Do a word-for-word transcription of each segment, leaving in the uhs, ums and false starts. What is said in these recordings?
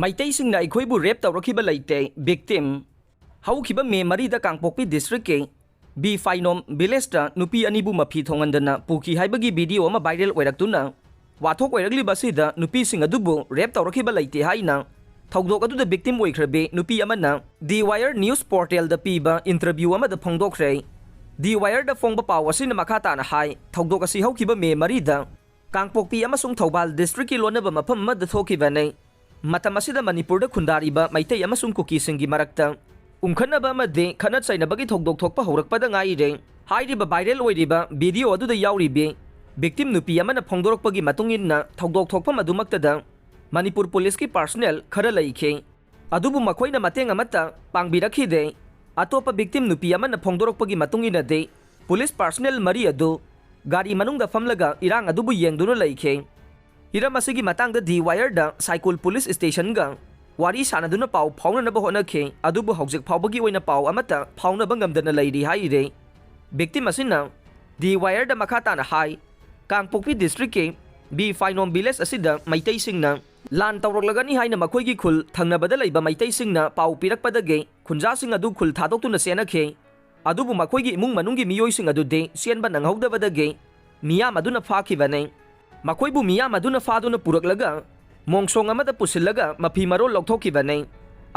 ꯃꯩꯇꯩꯁꯤꯡꯅ ꯑꯩꯈꯣꯏꯕꯨ ꯔꯦꯞ ꯇꯧꯔꯛꯈꯤꯕ ꯂꯩꯇꯦ, ꯕꯤꯛꯇꯤꯝ꯫ ꯍꯧꯈꯤꯕ ꯃꯦ ꯃꯔꯤꯗ ꯀꯥꯡꯄꯣꯛꯄꯤ ꯗꯤꯁꯇ꯭ꯔꯤꯛꯀꯤ ꯕꯤ ꯐꯥꯏꯅꯣꯝ ꯚꯤꯂꯦꯖꯇ ꯅꯨꯄꯤ ꯑꯅꯤꯕꯨ ꯃꯐꯤ ꯊꯣꯡꯍꯟꯗꯅ ꯄꯨꯈꯤ ꯍꯥꯏꯕꯒꯤ ꯚꯤꯗꯤꯑꯣ ꯑꯃ ꯚꯥꯏꯔꯦꯜ ꯑꯣꯏꯔꯛꯇꯨꯅ ꯋꯥꯊꯣꯛ ꯑꯣꯏꯔꯛꯂꯤꯕ ꯑꯁꯤꯗ ꯅꯨꯄꯤꯁꯤꯡ ꯑꯗꯨꯕꯨ ꯔꯦꯞ ꯇꯧꯔꯛꯈꯤꯕ ꯂꯩꯇꯦ ꯍꯥꯏꯅ ꯊꯧꯗꯣꯛ ꯑꯗꯨꯗ ꯕꯤꯛꯇꯤꯝ ꯑꯣꯏꯈ꯭ꯔꯕꯤ ꯅꯨꯄꯤ ꯑꯃꯅ ꯗꯤ ꯋꯥꯏꯌꯔ ꯅ꯭ꯌꯨꯁ ꯄꯣꯔꯇꯦꯜꯗ ꯄꯤꯕ ꯏꯟꯇꯔꯚ꯭ꯌꯨ ꯑꯃꯗ ꯐꯣꯡꯗꯣꯛꯈ꯭ꯔꯦ꯫ ꯗꯤ ꯋꯥꯏꯌꯔꯗ ꯐꯣꯡꯕ ꯄꯥꯎ ꯑꯁꯤꯅ ꯃꯈꯥ ꯇꯥꯅ ꯍꯥꯏ, ꯊꯧꯗꯣꯛ ꯑꯁꯤ ꯍꯧꯈꯤꯕ ꯃꯦ ꯃꯔꯤꯗ ꯀꯥꯡꯄꯣꯛꯄꯤ ꯑꯃꯁꯨꯡ ꯊꯧꯕꯥꯜ ꯗꯤꯁꯇ꯭ꯔꯤꯛꯀꯤ ꯂꯣꯟꯅꯕ ꯃꯐꯝ ꯑꯃꯗ ꯊꯣꯛꯈꯤꯕꯅꯤ꯫ ꯃꯇꯝ ꯑꯁꯤꯗ ꯃꯅꯤꯄꯨꯔꯗ ꯈꯨꯟꯗꯥꯔꯤꯕ ꯃꯩꯇꯩ ꯑꯃꯁꯨꯡ ꯀꯨꯀꯤꯁꯤꯡꯒꯤ ꯃꯔꯛꯇ ꯎꯪꯈꯠꯅꯕ ꯑꯃꯗꯤ ꯈꯠꯅ ꯆꯩꯅꯕꯒꯤ ꯊꯧꯗꯣꯛ ꯊꯣꯛꯄ ꯍꯧꯔꯛꯄꯗ ꯉꯥꯏꯔꯤ꯫ ꯍꯥꯏꯔꯤꯕ ꯚꯥꯏꯔꯦꯜ ꯑꯣꯏꯔꯤꯕ ꯚꯤꯗꯤꯑꯣ ꯑꯗꯨꯗ ꯌꯥꯎꯔꯤꯕꯤ ꯕꯤꯛꯇꯤꯝ ꯅꯨꯄꯤ ꯑꯃꯅ ꯐꯣꯡꯗꯣꯔꯛꯄꯒꯤ ꯃꯇꯨꯡ ꯏꯟꯅ ꯊꯧꯗꯣꯛ ꯊꯣꯛꯐꯝ ꯑꯗꯨꯃꯛꯇꯗ ꯃꯅꯤꯄꯨꯔ ꯄꯨꯂꯤꯁꯀꯤ ꯄꯥꯔꯁꯅꯦꯜ ꯈꯔ ꯂꯩꯈꯤ꯫ ꯑꯗꯨꯕꯨ ꯃꯈꯣꯏꯅ ꯃꯇꯦꯡ ꯑꯃꯠꯇ ꯄꯥꯡꯕꯤꯔꯛꯈꯤꯗꯦ꯫ ꯑꯇꯣꯞꯄ ꯕꯤꯛꯇꯤꯝ ꯅꯨꯄꯤ ꯑꯃꯅ ꯐꯣꯡꯗꯣꯔꯛꯄꯒꯤ ꯃꯇꯨꯡ ꯏꯟꯅꯗꯤ, ꯄꯨꯂꯤꯁ ꯄꯥꯔꯁꯅꯦꯜ ꯃꯔꯤ ꯑꯗꯨ ꯒꯥꯔꯤ ꯃꯅꯨꯡꯗ ꯐꯝꯂꯒ ꯏꯔꯥꯡ ꯑꯗꯨꯕꯨ ꯌꯦꯡꯗꯨꯅ ꯂꯩꯈꯤ꯫ ꯍꯤꯔꯝ ꯑꯁꯤꯒꯤ ꯃꯇꯥꯡꯗ ꯗꯤ ꯋꯥꯏꯌꯔꯗ ꯁꯥꯏꯀꯨꯜ ꯄꯨꯂꯤꯁ ꯁ꯭ꯇꯦꯁꯟꯒ ꯋꯥꯔꯤ ꯁꯥꯟꯅꯗꯨꯅ ꯄꯥꯎ ꯐꯥꯎꯅꯅꯕ ꯍꯣꯠꯅꯈꯤ, ꯑꯗꯨꯕꯨ ꯍꯧꯖꯤꯛ ꯐꯥꯎꯕꯒꯤ ꯑꯣꯏꯅ ꯄꯥꯎ ꯑꯃꯠꯇ ꯐꯥꯎꯅꯕ ꯉꯝꯗꯅ ꯂꯩꯔꯤ ꯍꯥꯏꯔꯤ꯫ ꯕꯤꯛꯇꯤꯝ ꯑꯁꯤꯅ ꯗꯤ ꯋꯥꯏꯌꯔꯗ ꯃꯈꯥ ꯇꯥꯅ ꯍꯥꯏ, ꯀꯥꯡꯄꯣꯛꯄꯤ ꯗꯤꯁꯇ꯭ꯔꯤꯛꯀꯤ ꯕꯤ ꯐꯥꯏꯅꯣꯝ ꯚꯤꯂꯦꯖ ꯑꯁꯤꯗ ꯃꯩꯇꯩꯁꯤꯡꯅ ꯂꯥꯟ ꯇꯧꯔꯛꯂꯒꯅꯤ ꯍꯥꯏꯅ ꯃꯈꯣꯏꯒꯤ ꯈꯨꯜ ꯊꯪꯅꯕꯗ ꯂꯩꯕ ꯃꯩꯇꯩꯁꯤꯡꯅ ꯄꯥꯎ ꯄꯤꯔꯛꯄꯗꯒꯤ ꯈꯨꯟꯖꯥꯁꯤꯡ ꯑꯗꯨ ꯈꯨꯜ ꯊꯥꯗꯣꯛꯇꯨꯅ ꯆꯦꯟꯅꯈꯤ꯫ ꯑꯗꯨꯕꯨ ꯃꯈꯣꯏꯒꯤ ꯏꯃꯨꯡ ꯃꯅꯨꯡꯒꯤ ꯃꯤꯑꯣꯏꯁꯤꯡ ꯑꯗꯨꯗꯤ ꯆꯦꯟꯕ ꯅꯪꯍꯧꯗꯕꯗꯒꯤ ꯃꯤꯌꯥꯝ ꯑꯗꯨꯅ ꯐꯥꯈꯤꯕꯅꯤ꯫ ꯃꯈꯣꯏꯕꯨ ꯃꯤꯌꯥꯝ ꯑꯗꯨꯅ ꯐꯥꯗꯨꯅ ꯄꯨꯔꯛꯂꯒ ꯃꯣꯡꯁꯣꯡ ꯑꯃꯗ ꯄꯨꯁꯤꯜꯂꯒ ꯃꯐꯤ ꯃꯔꯣꯜ ꯂꯧꯊꯣꯛꯈꯤꯕꯅꯤ꯫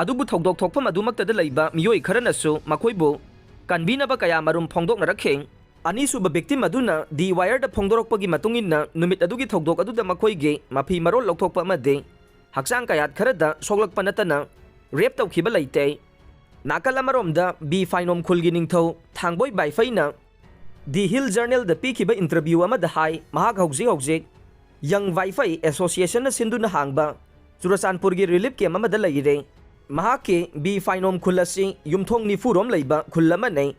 ꯑꯗꯨꯕꯨ ꯊꯧꯗꯣꯛ ꯊꯣꯛꯐꯝ ꯑꯗꯨꯃꯛꯇꯗ ꯂꯩꯕ ꯃꯤꯑꯣꯏ ꯈꯔꯅꯁꯨ ꯃꯈꯣꯏꯕꯨ ꯀꯟꯕꯤꯅꯕ ꯀꯌꯥꯃꯔꯨꯝ ꯐꯣꯡꯗꯣꯛꯅꯔꯛꯈꯤ꯫ ꯑꯅꯤꯁꯨꯕ ꯕꯤꯛꯇꯤꯝ ꯑꯗꯨꯅ ꯗꯤ ꯋꯥꯏꯌꯔꯗ ꯐꯣꯡꯗꯣꯔꯛꯄꯒꯤ ꯃꯇꯨꯡ ꯏꯟꯅ ꯅꯨꯃꯤꯠ ꯑꯗꯨꯒꯤ ꯊꯧꯗꯣꯛ ꯑꯗꯨꯗ ꯃꯈꯣꯏꯒꯤ ꯃꯐꯤ ꯃꯔꯣꯜ ꯂꯧꯊꯣꯛꯄ ꯑꯃꯗꯤ ꯍꯛꯆꯥꯡ ꯀꯌꯥꯠ ꯈꯔꯗ ꯁꯣꯛꯂꯛꯄ ꯅꯠꯇꯅ ꯔꯦꯞ ꯇꯧꯈꯤꯕ ꯂꯩꯇꯦ꯫ ꯅꯥꯀꯜ ꯑꯃꯔꯣꯝꯗ ꯕꯤ ꯐꯥꯏꯅꯣꯝ ꯈꯨꯜꯒꯤ ꯅꯤꯡꯊꯧ ꯊꯥꯡꯕꯣꯏ ꯕꯥꯏꯐꯩꯅ ꯗꯤ ꯍꯤꯜ ꯖꯔꯅꯦꯜꯗ ꯄꯤꯈꯤꯕ ꯏꯟꯇꯔꯚ꯭ꯌꯨ ꯑꯃꯗ ꯍꯥꯏ, ꯃꯍꯥꯛ ꯍꯧꯖꯤꯛ ꯍꯧꯖꯤꯛ ꯌꯪ ꯕꯥꯏꯐꯩ ꯑꯦꯁꯣꯁꯤꯌꯦꯁꯟꯅ ꯁꯤꯟꯗꯨꯅ ꯍꯥꯡꯕ ꯆꯨꯔꯆꯥꯟꯄꯨꯔꯒꯤ ꯔꯤꯂꯤꯐ ꯀꯦꯝ ꯑꯃꯗ ꯂꯩꯔꯦ꯫ ꯃꯍꯥꯛꯀꯤ ꯕꯤ ꯐꯥꯏꯅꯣꯝ ꯈꯨꯜ ꯑꯁꯤ ꯌꯨꯝꯊꯣꯡ ꯅꯤꯐꯨ ꯔꯣꯝ ꯂꯩꯕ ꯈꯨꯜ ꯑꯃꯅꯤ꯫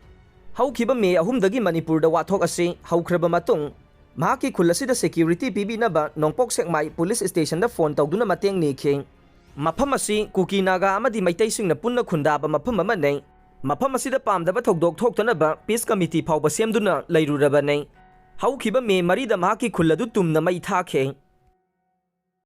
ꯍꯧꯈꯤꯕ ꯃꯦ ꯑꯍꯨꯝꯗꯒꯤ ꯃꯅꯤꯄꯨꯔꯗ ꯋꯥꯊꯣꯛ ꯑꯁꯤ ꯍꯧꯈ꯭ꯔꯕ ꯃꯇꯨꯡ, ꯃꯍꯥꯛꯀꯤ ꯈꯨꯜ ꯑꯁꯤꯗ ꯁꯦꯀ꯭ꯌꯨꯔꯤꯇꯤ ꯄꯤꯕꯤꯅꯕ ꯅꯣꯡꯄꯣꯛ ꯁꯦꯛꯃꯥꯏ ꯄꯨꯂꯤꯁ ꯁ꯭ꯇꯦꯁꯟꯗ ꯐꯣꯟ ꯇꯧꯗꯨꯅ ꯃꯇꯦꯡ ꯅꯤꯈꯤ꯫ ꯃꯐꯝ ꯑꯁꯤ ꯀꯨꯀꯤ ꯅꯥꯒꯥ ꯑꯃꯗꯤ ꯃꯩꯇꯩꯁꯤꯡꯅ ꯄꯨꯟꯅ ꯈꯨꯟꯗꯥꯕ ꯃꯐꯝ ꯑꯃꯅꯤ꯫ ꯃꯐꯝ ꯑꯁꯤꯗ ꯄꯥꯝꯗꯕ ꯊꯧꯗꯣꯛ ꯊꯣꯛꯇꯅꯕ ꯄꯤꯁ ꯀꯃꯤꯇꯤ ꯐꯥꯎꯕ ꯁꯦꯝꯗꯨꯅ ꯂꯩꯔꯨꯔꯕꯅꯤ꯫ ꯍꯧꯈꯤꯕ ꯃꯦ ꯃꯔꯤꯗ ꯃꯍꯥꯛꯀꯤ ꯈꯨꯜ ꯑꯗꯨ ꯇꯨꯝꯅ ꯃꯩ ꯊꯥꯈꯤ꯫